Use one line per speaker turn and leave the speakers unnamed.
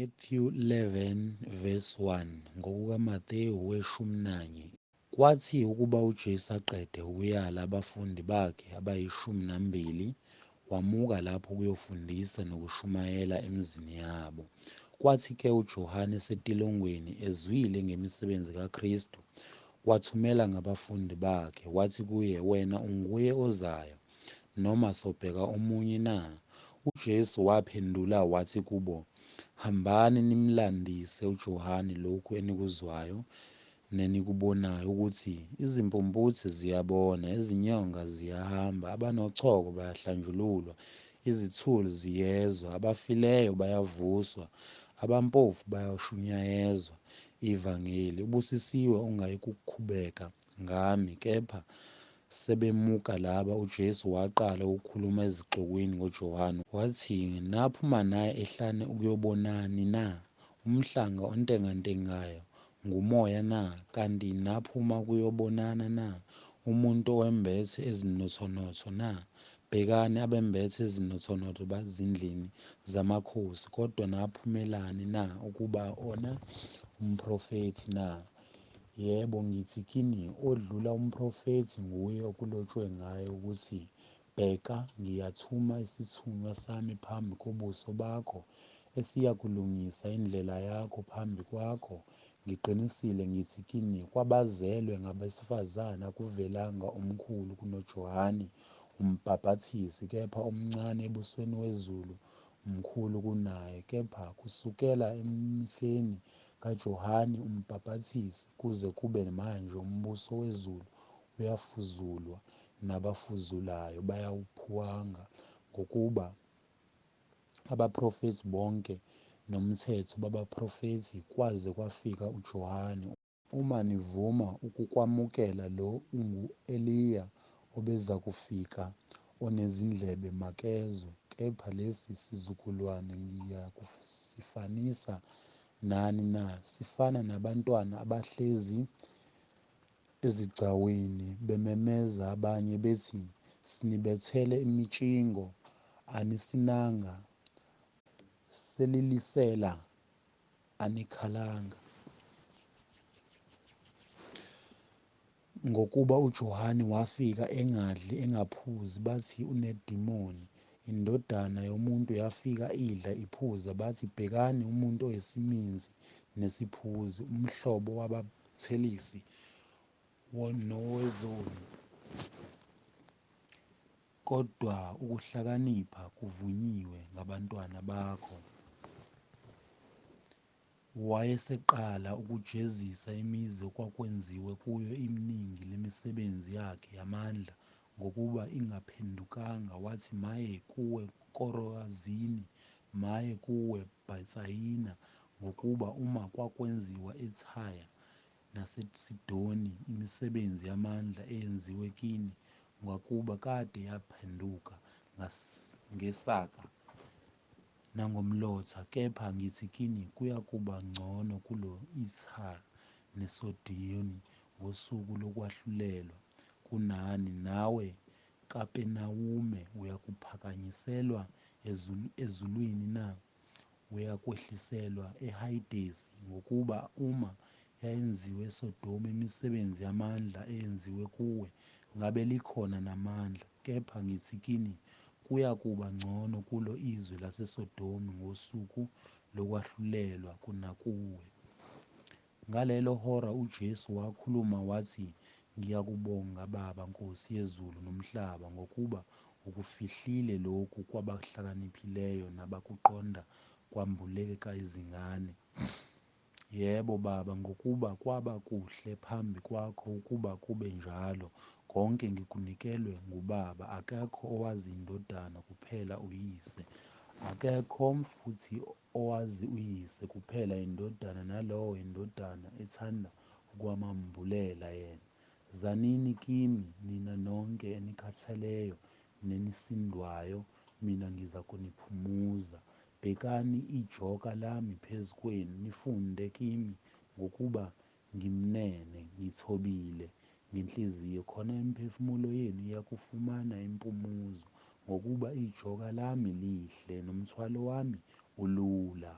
Matthew 11 verse 1 NgokukaMathewu weshumi nanye. Kwathi ukuba uJesu aqede ukuyala abafundi bakhe abayishumi nambili, wamuka lapho ukuyofundisa nokushumayela emizini yabo. Kwathi-ke uJohane esetilongweni ezwile ngemisebenzi kaKristu, wathumela ngabafundi bakhe, wathi kuye, Wena unguye ozayo, noma sobheka omunye na? UJesu waphendula wathi kubo, Hambani nimlandise uJohane lokhu enikuzwayo nenikubonayo, ukuthi izimpumputhe ziyabona, izinyonga ziyahamba, abanochoko bayahlanjululwa, izithulu ziyezwa, abafileyo bayavuswa, abampofu bayashunyayezwa ivangeli. Ubusisiwe ongayikukhubeka ngami. Kepha sebemuka laba, uJesu waqala ukukhuluma ezixukwini ngoJohane, wathi, Naphuma naya ehlane ukuyobonani na? Umhlanga ontengantengayo ngumoya na? Kanti naphuma ukuyobonani na? Umuntu owembethe ezinothonotho na? Bhekani, abembethe ezinothonotho basezindlini zamakhosi. Kodwa naphumelani na? Ukubona umprofethi na? Yebo, ngithi kini, odlula umprofethi. Nguye okulotshwe ngaye ukuthi, Bheka, ngiyathuma isithunywa sami phambi kobuso bakho, esiyakulungisa indlela yakho phambi kwakho. Ngiqinisile ngithi kini, kwabazelwe ngabesifazane akuvelanga omkhulu kunoJohane uMbhapathizi, kepha omncane embusweni wezulu mkhulu kunaye. Kepha kusukela emihleni kaJohane uMbhapathizi kuze kube manje umbuso wezulu uyafuzulwa, nabafuzulayo bayawuphanga. Ngokuba abaprofethi bonke nomthetho baprofetha kwaze kwafika uJohane. Uma nivuma ukukwamukela, lo ungu-Eliya obezakufika. Onezindlebe makezwe. Kepha lesi sizukulwane ngiyakusifanisa nani na? Sifana nabantwana abahlezi ezigcawini, bememeza abanye, bethi, Sinibethele imitshingo, anisinanga, salilisela, anikhalanga. Ngokuba uJohane wafika engadli engaphuzi, bathi, Unedemoni. INdodana yomuntu yafika idla iphuza, bathi, Bhekani, umuntu oyisiminzi nesiphuzi, umhlobo wabathelisi nowezoni. Kodwa ukuhlakanipha kuvunyiwe ngabantwana bakho. Wayeseqala ukujezisa imizi okwakwenziwe kuyo iningi lemisebenzi yakhe yamandla, ngokuba ingaphendukanga. Wathi, Maye kuwe, Korazini! Maye kuwe, Betsayida! Ngokuba uma kwakwenziwe eThire naseSidoni imisebenzi yamandla eyenziwe kini, ngakube kade yaphenduka ngesaka nangomlotha. Kepha ngithi kini, kuyakuba ngcono kulo iThire neSidoni ngosuku lokwahlulelwa, kunani. Nawe, Kapernawume, uyakuphakanyiselwa ezulwini na? Uyakwehliselwa eHayidesi. Ngokuba uma yayenziwe eSodoma imisebenzi yamandla eyenziwe kuwe, ngabe likhona namandla. Kepha ngithi kini, kuyakuba ngcono kulo izwe laseSodoma ngosuku lokwahlulelwa kunakuwe. Ngalelo hora uJesu wakhuluma wathi, Ngiyakubonga, Baba, Nkosi yezulu nomhlaba, ngokuba ukufihlile lokhu kwabahlakaniphileyo nabakuqonda, kwambuleka izingane. Yebo, Baba, ngokuba kwaba kuhle phambi kwakho ukuba kube njalo. Konke ngikunikelwe nguBaba. Akekho owazi iNdodana, kuphela uYise. Akekho futhi owazi uYise, kuphela iNdodana, nalowo iNdodana ethanda ukumambulela yena. Zanini kimi, nina nonke enikhatheleyo nenisindwayo, mina ngizakuniphumuza. Bekani ijoka lami phezu kwenu, nifunde kimi, ngokuba ngimnene, ngithobile ngenhliziyo, khona imiphefumulo yenu iyakufumana impumuzo. Ngokuba ijoka lami lihle, nomthwalo wami ulula.